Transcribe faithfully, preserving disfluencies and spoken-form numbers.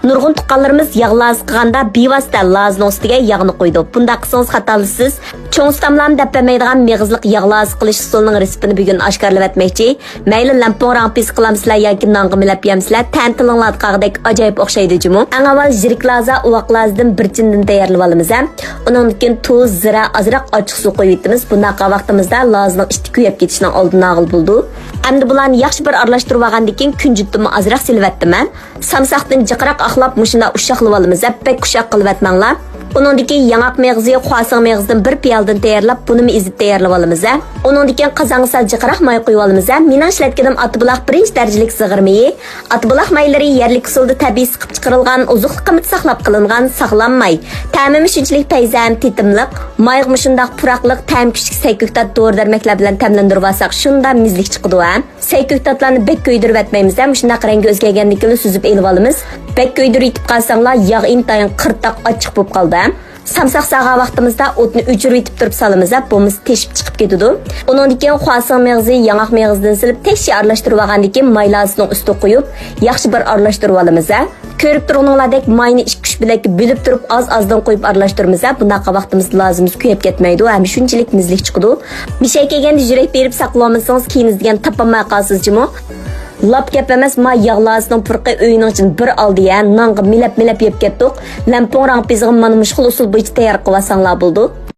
نۇرغۇن تۇغقانلىرىمىز ياغ لازا قىلغاندا بىۋاسىتە لازىنىڭ ئۈستىگە ياغنى قۇيىدۇ. بۇنداق قىلسىڭىز خاتالىشىسىز. چوڭ ئۇستاملارمۇ دەپ بەرمەيدىغان مېغىزلىق ياغ لازا قىلىش ئۇسۇلىنىڭ رېتسېپىنى بۈگۈن ئاشكارىلىۋەتمەكچى. مەيلى لەمپۇڭ راڭپىسى قىلامسىلەر ياكى نانغا مىلەپ يەمسىلەر، تەنە تىلىڭلاردا قالغۇدەك ئاجايىپ ئوخشايدۇ جۇمۇ. ئەڭ ئاۋۋال يىرىك لازا، ئۇۋاق لازىدىن بىر چىنىدىن تەييارلىۋالىمىز ھە. ئۇنىڭدىن كېيىن تۇز، زىرە، ئازراق ئاچچىق سۇ قويۇۋېتىمىز. بۇنداق قىلغان ۋاقتىمىزدا لازىنىڭ ئىچى كۆيۈپ كېتىشنىڭ ئالدىنى ئالغىلى بولىدۇ. ئەمدى بۇلارنى ياخشى بىر ئارىلاشتۇرۇۋالغاندىن كېيىن كۈنجۈتتىنمۇ ئازراق سېلىۋەتتىم مەن. سامساقتىن جىقراق ئاقلاپ مۇشۇنداق ئۇششاقلىۋالىمىز ھە، بەك ئۇششاق قىلىۋەتمەڭلار. ئۇنىڭدىن كېيىن ياڭاق مېغىزى، خۇاسىڭ مېغىزىدىن بىر پىيالىدىن تەييارلاپ، بۇنىمۇ ئېزىپ تەييارلىۋالىمىز ھە. ئۇنىڭدىن كېيىن قازانغا سەل جىقراق ماي قۇيۇۋالىمىز ھە. مېنىڭ ئىشلەتكىنىم ئاتابۇلاق بىرىنچى دەرىجىلىك زىغىر مېيى. ئاتابۇلاق مايلىرى يەرلىك ئۇسۇلدا تەبىئىي سىقىپ چىقىرىلغان، ئوزۇقلۇق قىممىتى ساقلاپ قېلىنغان ساغلام ماي. تەمىمۇ شۇنچىلىك پەيزى ھەم تېتىملىق. مايغا مۇشۇنداق پۇراقلىق، تەم كۈچلۈك سەي كۆكتات، دورا دەرمەكلەر بىلەن تەملەندۈرۈۋالساق شۇنداق مېزىلىك چىقىدۇ ھە. سەي كۆكتاتلارنى بەك كۆيدۈرۈۋەتمەيمىز ھە، مۇشۇنداق رەڭگى ئۆزگەرگەندىن كېيىن سۈزۈپ ئېلىۋالىمىز. بەك كۆيدۈرۈۋېتىپ قالساڭلار ياغ ئىنتايىن قىرتاق ئاچچىق بولۇپ قالىدۇ ھە. سامساق سالغان ۋاقتىمىزدا ئوتنى ئۆچۈرۈۋېتىپ تۇرۇپ سالىمىز ھە، بولمىسا تېشىپ چىقىپ كېتىدۇ. ئۇنىڭدىن كېيىن خۇاسىڭ مېغىزى، ياڭاق مېغىزىدىن سېلىپ تەكشى ئارىلاشتۇرۇۋالغاندىن كېيىن ماي لازىسىنىڭ ئۈستىگە قويۇپ ياخشى بىر ئارىلاشتۇرۇۋالىمىز ھە. كۆرۈپ تۇرغىنىڭلاردەك ماينى ئىككى ئۈچ بۆلەككە بۆلۈپ تۇرۇپ ئاز ئازدىن قويۇپ ئارىلاشتۇرىمىز ھە. بۇنداق قىلغان ۋاقتىمىزدا لازىمىز كۆيۈپ كەتمەيدۇ ھەم شۇنچىلىك مېزىلىك چىقىدۇ. مىشەگە كەلگەندە يۈرەك بېرىپ ساقلىۋالمىسىڭىز كېيىن ئىزدىگەن تاپالماي قالىسىز جۇمۇ. لاپ گەپ ئەمەس، ما ياغ لازىنىڭ پۇرىقى ئۆينىڭ ئىچىنى بىر ئالدى ھە، نانغا مىلەپ مىلەپ يەپ كەتتۇق. لەمپۇڭ راڭپىزىغا مانا مۇشۇ خىل ئۇسۇل بويىچە تەييار قىلىۋالساڭلار بولىدۇ.